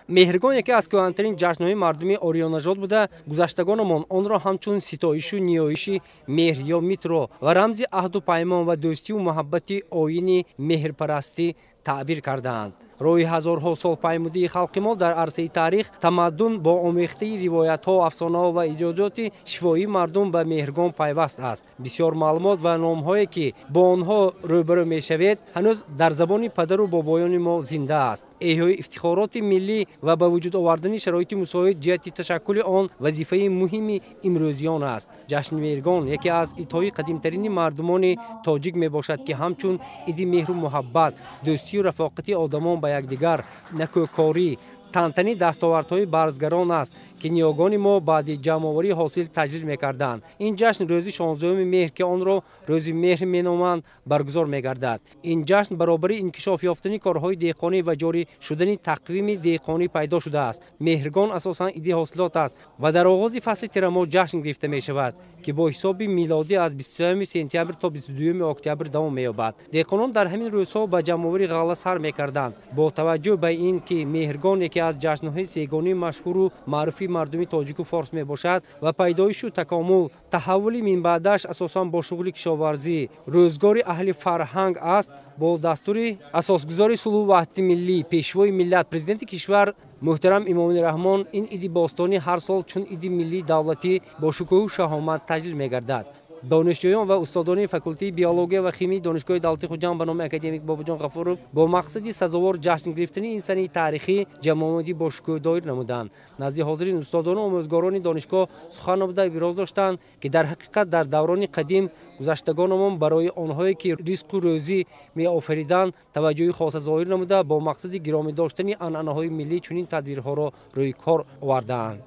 Меҳргон яке аз кӯҳантарин ҷашнҳои мардуми ориёнажод буда, гузаштагонамон онро ҳамчун ситоишу ниёиши меҳр ё митро ва рамзи аҳду паймон ва дӯстию муҳаббати оини меҳрпарастӣ таъбир кардаанд. Роҳи ҳазорҳо сол паймудии халқи мо дар арсаи таърих, тамаддун бо омехтаи ривоятҳо, афсонаҳо ва иҷодиёти шифоии мардум ба Меҳргон пайваст аст. Бисёр маълумот ва номҳое, ки бо онҳо рӯбарӯ мешавед, ҳанӯз дар забони падару бобоёни мо зинда аст. Эҳёи ифтихороти миллӣ ва ба вуҷуд овардани шароити мусоид ҷиҳати ташаккули он вазифаи муҳими имрӯзиён аст. Ҷашни Меҳргон яке аз идҳои қадимтарини мардумони тоҷик мебошад, ки ҳамчун иди меҳру муҳаббат, дӯстию рафоқати одамон ба якдигар, накӯкорӣ, тантани дастовардҳои барзгарон аст, ки ниёгони мо баъди ҷамъоварии ҳосил таҷлил мекарданд. Ин ҷашн рӯзи 16 меҳр, ки онро рӯзи меҳр меноманд, баргузор мегардад. Ин ҷашн баробари инкишоф ёфтани корҳои деҳқонӣ ва ҷорӣ шудани тақвими деҳқонӣ пайдо шудааст. Меҳргон асосан иди ҳосилот аст ва дар оғози фасли тирамоҳ ҷашн гирифта мешавад, ки бо ҳисоби милодӣ аз 23 сентябр то 22 октябр давом меёбад. Деҳқонон дар ҳамин рӯзҳо ба ҷамъоварии ғалла сар мекарданд. Бо таваҷҷӯҳ ба ин ки Меҳргон яке аз ҷашнҳои сегонии машҳуру маъруфи мардуми тоҷику форс мебошад ва пайдоишу такомул, таҳаввули минбаъдаш асосан бо шуғли кишоварзӣ, рӯзгори аҳли фарҳанг аст, бо дастури асосгузори сулҳу ваҳдати миллӣ, пешвои миллат, президенти кишвар муҳтарам Эмомалӣ Раҳмон, ин иди бостонӣ ҳар сол чун иди миллии давлатӣ бо шукӯҳу шаҳомат таҷлил мегардад. Донишҷӯён ва устодони факултети биология ва химияи Донишгоҳи давлатии Хуҷанд ба номи академик Бобоҷон Ғафуров бо мақсади сазовор ҷашн гирифтани ин санаи таърихӣ ҷамъомадӣ бо шукӯҳ доир намуданд. Назди ҳозирин устодону омӯзгорони донишгоҳ сухан намуда иброз доштанд, ки дар ҳақиқат дар даврони қадим гузаштагонамон барои онҳое, ки ризқу рӯзӣ меофариданд, таваҷҷӯҳи хоса зоҳир намуда, бо мақсади гиромӣ доштани анъанаҳои миллӣ чунин тадбирҳоро рӯи кор овардаанд.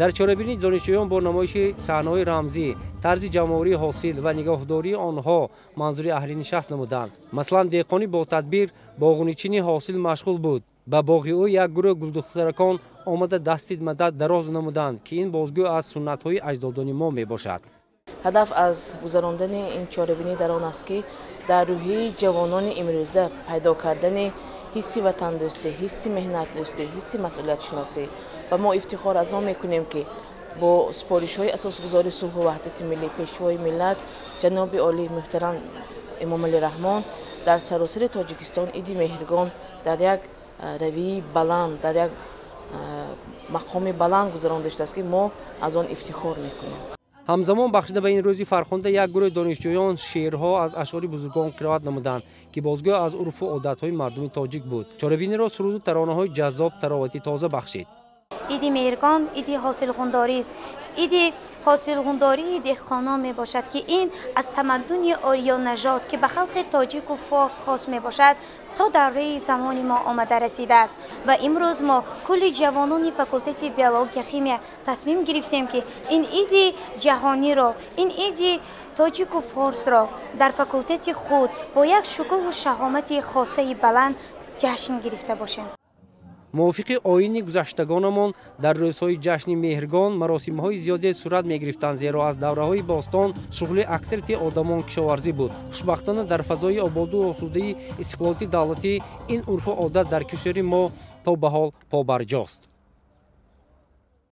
Дар чорабинӣ донишҷӯён бо намоиши саҳнаҳои рамзӣ, тарзи ҷамъоварии ҳосил ва нигоҳдории онҳо манзури аҳли нишаст намуданд. Масалан, деҳқонӣ бо тадбир боғуничини ҳосил машғул буд. Ба боғи ӯ як гурӯҳ гулдухтаракон омада дасти мадад дароз намуданд, ки ин бозгӯ аз суннатҳои аҷдодони мо мебошад. Ҳадаф аз гузарондани ин чорабинӣ дар он аст, ки дар рӯҳияи ҷавонони имрӯза пайдо кардани ҳисси ватандӯстӣ, ҳисси меҳнатдӯстӣ, ҳисси масъулиятшиносӣ. Ва мо ифтихор аз он мекунем, ки бо супоришҳои асосгузори сулҳу ваҳдати миллӣ, пешвои миллат, ҷаноби олӣ муҳтарам Эмомалӣ Раҳмон, дар саросари Тоҷикистон иди Меҳргон дар як равияи баланд, дар як мақоми баланд гузаронда шудааст, ки мо аз он ифтихор мекунем. Ҳамзамон бахшида ба ин рӯзи фархунда як гурӯҳи донишҷӯён шеърҳо аз ашъори бузургон қироат намуданд, ки бозгӯ аз урфу одатҳои мардуми тоҷик буд. Чорабиниро суруду таронаҳои ҷаззоб таровати тоза бахшид. Иди Меҳргон иди ҳосилғундорист, иди ҳосилғундории деҳқонон мебошад, ки ин аз тамаддуни ориёнажод, ки ба халқи тоҷику форс хос мебошад, то давраи замони мо омада расидааст. Ва имрӯз мо кулли ҷавонони факултети биология химия тасмим гирифтем, ки ин иди ҷаҳониро, ин иди тоҷику форсро дар факултети худ бо як шукӯҳу шаҳомати хосаи баланд ҷашн гирифта бошем. Мувофиқи оини гузаштагонамон дар рӯзҳои ҷашни Меҳргон маросимҳои зиёде сурат мегирифтанд, зеро аз давраҳои бостон шуғли аксарияти одамон кишоварзӣ буд. Хушбахтона, дар фазои ободу осудаи истиқлолияти давлатӣ ин урфу одат дар кишвари мо то ба ҳол побарҷост.